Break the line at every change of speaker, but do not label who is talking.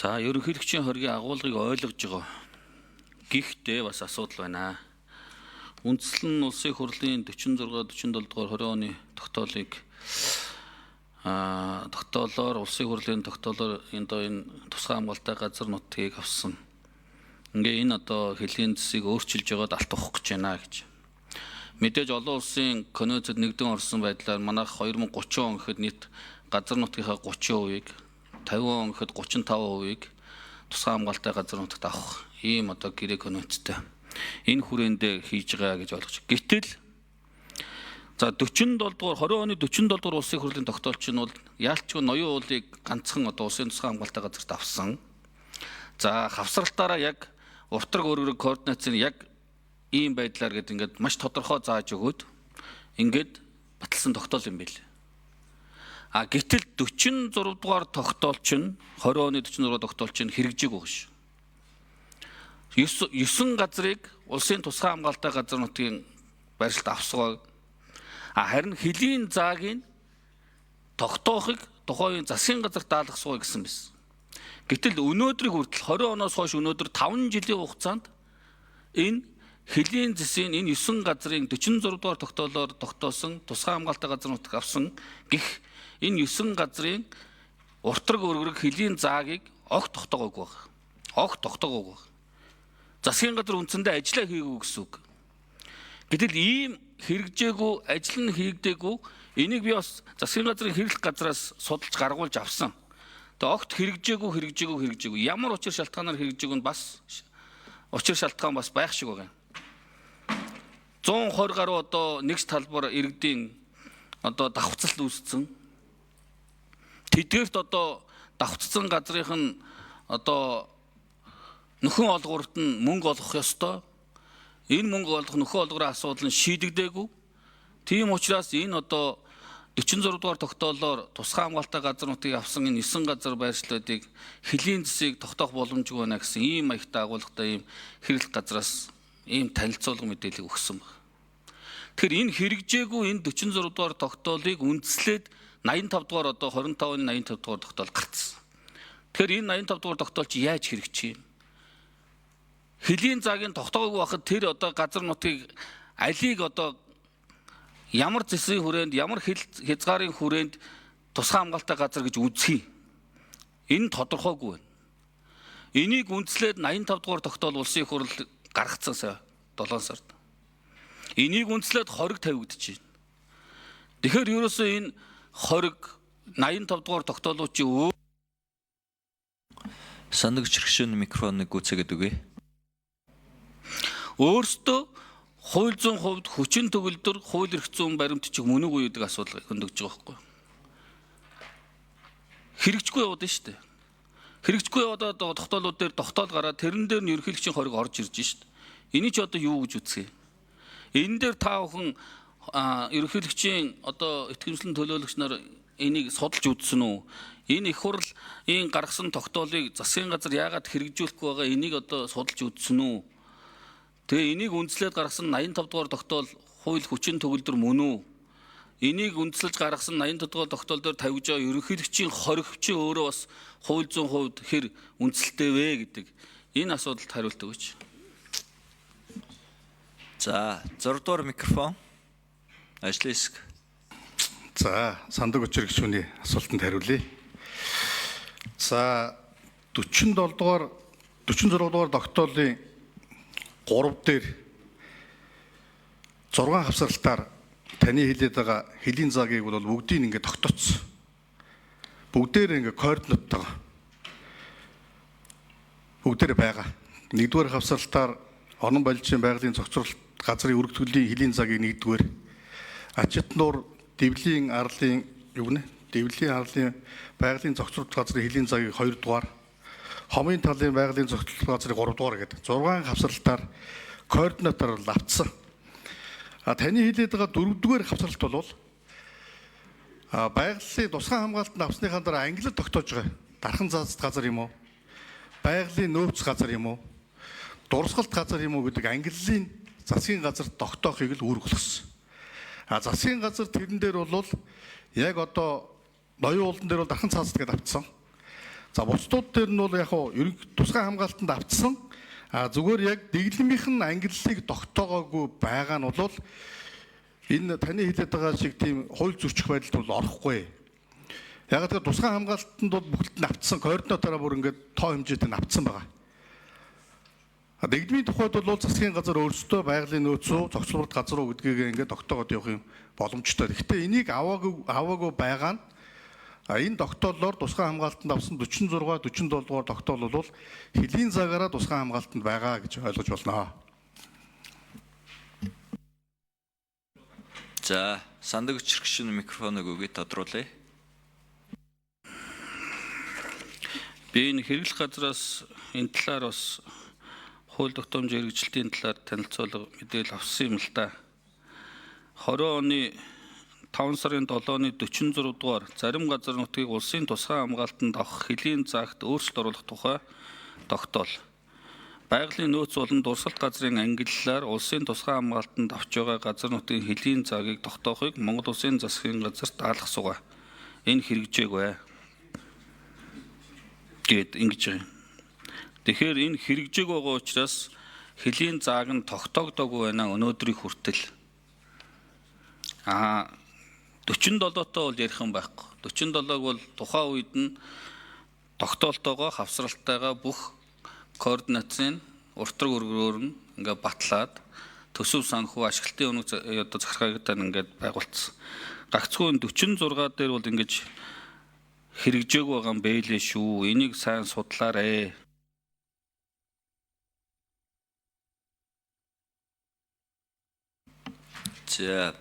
За, ерөнхийлөгчийн хоргийн агуулгыг ойлгож байгаа. Гэхдээ бас асуудал байна. Үндслэн нь Улсын хурлын 46 47 дугаар 20 оны тогтоолыг тогтоолоор, Улсын хурлын тогтоолоор энэ одоо энэ тусгай хамгаалалттай газар нутгийг авсан. Ингээ энэ одоо хөлийн зэсийг өөрчилж байгаад алт ухах гэж байна гэж. Мэдээж олон улсын конвенцид нэгдэн орсон байдлаар манайх 2030 он гэхэд нийт газар нутгийнхаа 30%-ийг, 50 он гэхэд 35%-ийг тусгай хамгаалалттай газар нутагт авах ийм одоо гэрээ конвенцтэй. Энэ хүрээндээ хийж байгаа гэж ойлгож. Гэтэл за 47 дугаар 20 оны 47 дугаар Улсын хурлын тогтоолч нь бол яалчгүй ноён уулыг ганцхан одоо улсын тусгай хамгаалалттай газарт авсан. За, хавсралтаараа яг уртраг өргөрөг координацийн яг ийм байдлаар гээд ингээд маш тодорхой зааж өгөөд ингээд баталсан тогтоол юм бэл. А гэтэл 46 дугаар тогтоолч нь, 20 оны 46 тогтоолч нь хэрэгжээгүй байгаа шүү. 9 газрыг улсын тусгай хамгаалалттай газар нутгийн барилт авсгаа. А харин хөлийн заагийг тогтоохыг тухайн үеийн засгийн газарт даалгасгаа гэсэн байсан. Гэтэл өнөөдрийг хүртэл, 20 оноос хойш өнөөдөр 5 жилийн хугацаанд энэ хөлийн зэсийн энэ 9 газрын 46 дугаар тогтоолоор тогтоосон тусгай хамгаалалттай газар нутаг авсан гих энэ 9 газрын уртраг өргөрөг хөлийн заагийг огт тогтоогоогүй байна. Огт тогтоогоогүй байна. Засгийн газар үндсэндээ ажиллаа хийгээгүй гэсэн үг. Гэтэл ийм хэрэгжээгүй, ажил нь хийгдээгүй, энийг би бас засгийн газрын хэрэглэх газраас судалж гаргуулж авсан. Тэгээ огт хэрэгжээгүй, хэрэгжээгүй, хэрэгжээгүй. Ямар учир шалтгаанаар хэрэгжээгүй нь бас учир шалтгаан бас байх шиг байгаа юм. 120 гаруй одоо нэгж талбар иргэдийн одоо давхцалт үүссэн. Тэдгээрт одоо давхцсан газрынх нь одоо нөхөн олгуурт нь мөнгө олгох ёстой. Энэ мөнгө олгох, нөхөн олгорын асуудал нь шийдэгдээгүй. Тийм учраас энэ одоо 46 дугаар тогтоолоор тусгай хамгаалалттай газар нутгийг авсан энэ 9 газар байршлуудыг хөлийн зэсийг тогтоох боломжгүй байна гэсэн ийм маягтай агуулгатай ийм хэрэглэх газраас ийм танилцуулга мэдээлэл өгсөн байна. Тэгэхээр энэ хэрэгжээгүй энэ 46 дугаар тогтоолыг үндслээд 85 дугаар одоо 25-ны 85 дугаар тогтоол гарцсан. Тэгэхээр энэ 85 дугаар тогтоол чи яаж хэрэгжих юм? Хөлийн заагийн тогтоогоогүй байхад тэр одоо газар нутгийг алийг одоо ямар зэсийн хүрээнд, ямар хил хязгаарын хүрээнд тусгай хамгаалалттай газар гэж үзэх юм? Энэ тодорхойгүй байна. Энийг үндслээд 85 дугаар тогтоол Улсын их хурл гаргацсан сая 7 сард. Энийг үндслээд хориг тавигдаж байна. Тэгэхээр ерөөсөө энэ хориг 85 дугаар тогтоолууд чи
Сандаг чиргшүүн микрофоныг гүйцээгээд өгье.
Өөрсдөө хууль зүйн хувьд хүчин төгөлдөр хууль эрх зүйн баримт чиг мөн үгүй гэдэг асуудал хөндөгж байгаа байхгүй. Хэрэгжгүй яваад нь шүү дээ. Хэрэгжгүй яваад одоо тогтоолууд дээр тогтоол гараад тэрэн дээр нь ерөнхийлөгчийн хориг орж ирж шít. Энийг ч одоо юу гэж үзэх юм? Энэ дээр та бүхэн ерөнхийлөгчийн одоо итгэмжлэн төлөөлөгч нар энийг судалж үзсэн үү? Энэ их хурл энэ гаргасан тогтоолыг засгийн газар яагаад хэрэгжүүлэхгүй байгаа, энийг одоо судалж үзсэн үү? Тэгээ энийг үндслээд гаргасан 85 дугаар тогтоол хууль хүчин төгөлдөр мөн үү? Энийг үндсэлж гаргасан 85 дугаар тогтоол дээр тавьж байгаа ерөнхийлөгчийн хоригчийн өөрөө бас хууль зүйн хувьд хэр үндсэлтэй вэ гэдэг энэ асуудалд хариулт өгөөч.
За, 6 дугаар микрофон. Ажлын хэсэг.
За, сандаг учир гишүүний асуултанд хариулъя. За, 47 дугаар 46 дугаар тогтоолын 3 дээр 6 хавсралтаар таны хэлээд байгаа хөлийн заагийг бол бүгдийг ингээд тогтооцсон. Бүгдээр ингээд координаттайгаа бүгдээр байгаа. Нэгдүгээр хавсралтаар орон болжийн байгалийн цогцролт газрын өргөтгөлийн хөлийн заагийг нэгдүгээр, Ачит нуур Дэвлийн арлын юу гэнэ? Дэвлийн арлын байгалийн цогцролт газрын хөлийн заагийг хоёрдугаар, хомын талын байгалийн цогцролт газрыг гуравдугаар гэдэг 6 хавсралтаар координатаар бол авцсан. А таны хэлээд байгаа дөрөвдүгээр хавсралт бол байгалийн тусгай хамгаалтанд авсныхаа дараа ангилал тогтоож байгаа. Дархан заазт газар юм уу? Байгалийн нөөц газар юм уу? Дурсгалт газар юм уу гэдэг ангиллын засгийн газар тогтоохыг л үүрэг болгосон. А засгийн газар тэрэн дээр бол яг одоо ноён уулан дээр бол дархан цаазт гэдээ авцсан. За бусдууд дээр нь бол яг хуу ерөнх тусгай хамгаалтанд автсан. А зүгээр яг дэглэмийнх нь ангиллыг тогтоогоогүй байгаа нь бол энэ таны хэлээд байгаа шиг тийм хууль зөрчих байдалд бол орохгүй. Яг тэр тусгай хамгаалтанд бол бүхэлд нь автсан координатаараа бүр ингээд тоо хэмжээтэй нь автсан байгаа. Дэгдмийн тухайд бол засгийн газар өөрсдөө байгалийн нөөц үү, зохицуулбарт газар уу гэдгийг ингээд тогтоогод явах юм боломжтой. Гэхдээ энийг аваагүй байгаа нь энэ тогтооллоор тусгай хамгаалтанд авсан 46 47 дугаар тогтоол бол хөлийн загаараа тусгай хамгаалтанд байгаа гэж ойлгож байна.
За, сандаг өчрөгшин микрофоныг өгье тодруулъя.
Би энэ хэрэглэх газраас энэ талаар бас хууль тогтоомжийн хэрэгжилтийн талаар танилцуулга мэдээлэл авсан юм л да. 20 оны 5 сарын 7-ны 46 дугаар зарим газар нутгийг улсын тусгай хамгаалтанд авах хөлийн загт өөрчлөлт оруулах тухай тогтоол. Байгалийн нөөц болон дурсгалт газрын ангиллаар улсын тусгай хамгаалтанд авч байгаа газар нутгийн хөлийн цагийг тогтоохыг Монгол Улсын засгийн газарт даалгах сугаа. Энэ хэрэгжээгүй гэд ингэж байгаа. Тэгэхээр энэ хэрэгжээг байгаа учраас хөлийн зааг нь тогтоогдоогүй байна өнөөдрийг хүртэл. 47-той бол ярих юм байхгүй. 47-г бол тухайн үед нь тогтоолтойгоо хавсралтайгаа бүх координацийн уртраг өргөрөөр нь ингээ батлаад төсөв санхүү ашиглалтын үнэ одоо захиргаагаар ингээд байгуулсан. Гагцхүү 46 дээр бол ингэж хэрэгжээг байгаа юм бэлээ шүү. Энийг сайн судлаарэ.
За,